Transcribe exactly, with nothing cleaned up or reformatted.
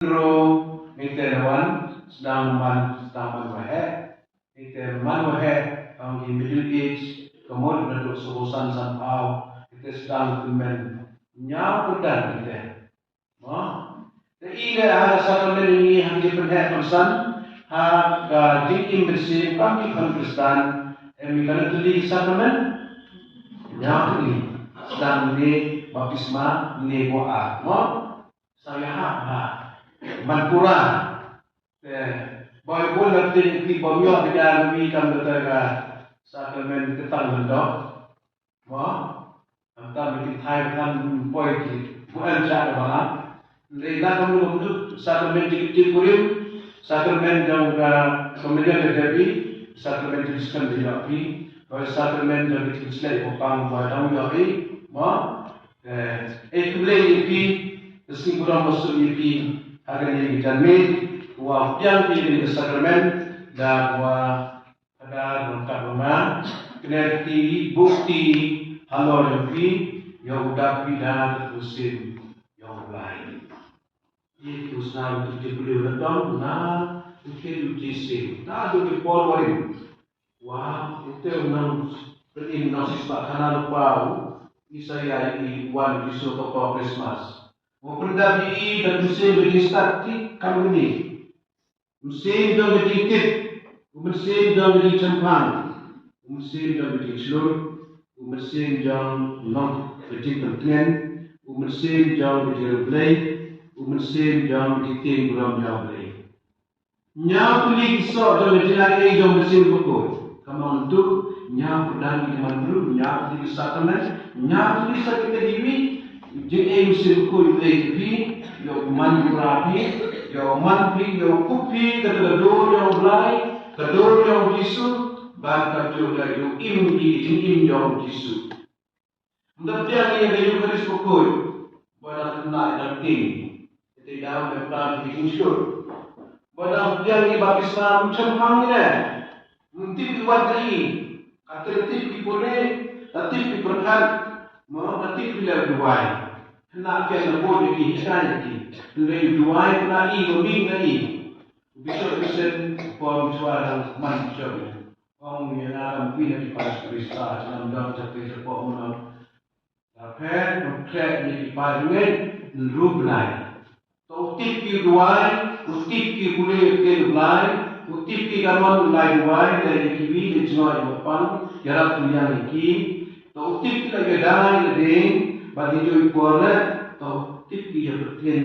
Ro, ngi te na wan, sdang man, sdang man waheh. Ngi te man waheh, ong ki middle age, ka mut naduh saw san sanphew. Ngi te sdang kmen. Ñiaw pyrdan ngi te. Mo? Te i le ha ka sakramen ngi ha ki pynheh pynsan, ha ka jingim mynsiem, kam ki khon Khristan, em ngi kane tylli ki sakramen? Ñiaw tylli. Sdang ne baptisma, ne buaid. Mo? Sa ïa ha, ha. Man pura. Te, boi bun na pdeng ki bym ïoh bida ngi kam da ka sakramen ka tang lyngdoh. Mo? Am tam ki thai kan poi ki buan cha ka bala. Ndei na kam lu kam du sakramen ki ki kurim, sakramen jong ka komunion ka jabi, sakramen ki skan di ïoh pi, boi sakramen jong ki slei ko pang boi dong ïoh pi. Mo? Eh, eh, khublei ïa phi, ka sngi burom ba suk ïa phi, ha kane ka janmiet, wa pdiang phi ïa ka sakramen, da wa ka da ryngkat ba nga, kane ka kti, buk kti, halor ïa phi, ïa u dap phi da ka mynsiem, ïa u Blai. Ïa ki u sna u kti phi u na dong, na, u kti u kti siem, na, du ki por warim. Wa, ite u nang pynïn nang sispa khana lypa u Isaïah i wan Jisu ka por Christmas. Wa pynda bi i da mynsiem ba jingstad ti kam ni. Mynsiem jong ka jingtip, u mynsiem jong ka jingchemphang, u mynsiem jong ka jingshlur, u mynsiem jong nong ka jingpyntngen, u mynsiem jong ka jingriewblei, u mynsiem jong ka jingtieng burom jong Blei. Ñiaw tylli ki soh jong ka jingaiei jong u Mynsiem Bakhuid. Ka mut tu, ñiaw pyrdan ki man bru, ñiaw tylli ki sakramen, ñiaw tylli sa ki ka diwi, jingaiei u Mynsiem Bakhuid u ei ki phi, ïa u man bra phi, ïa u man phi, ïa u kup phi, ka ka dur jong u Blai, ka dur jong u Jisu, ban ka jong ka ïa u im ki jingim jong u Jisu. Ym da pdiang ïa ka Eukharist bakhuid ba dang khynnah dang king. Te dang da pdiang ïa ka Eukharist. Ba dang pdiang ïa ka baptisma ym chemphang ïa ne. Ym tip ïa wat ka i. Ka tip ki pule, ka tip ki pyrkhat, mo ka tip ki la duwai. Khynnah pdiang da bud ïa ki, hikai ïa ki. Hynrei duwai khynnah i, ba mih na i. Bishop Vincent, pom chwa dang man bishop. Ong ïa nga lam phi na ki paris Krista, lam dong cha phi cha pom no. Ka phet, ka phet ïa ki paris ngeit, nru bnai. To u tip ki duwai, u tip ki pule ïa ki duwai, u tip ki kamon u lai duwai, da ïa ki wi, da jngai ïa pang, ïa rap tu ïa ki. To u tip ki la ïa dai ïa ding, ba di joi por le, to u tip ki ïa pyrthen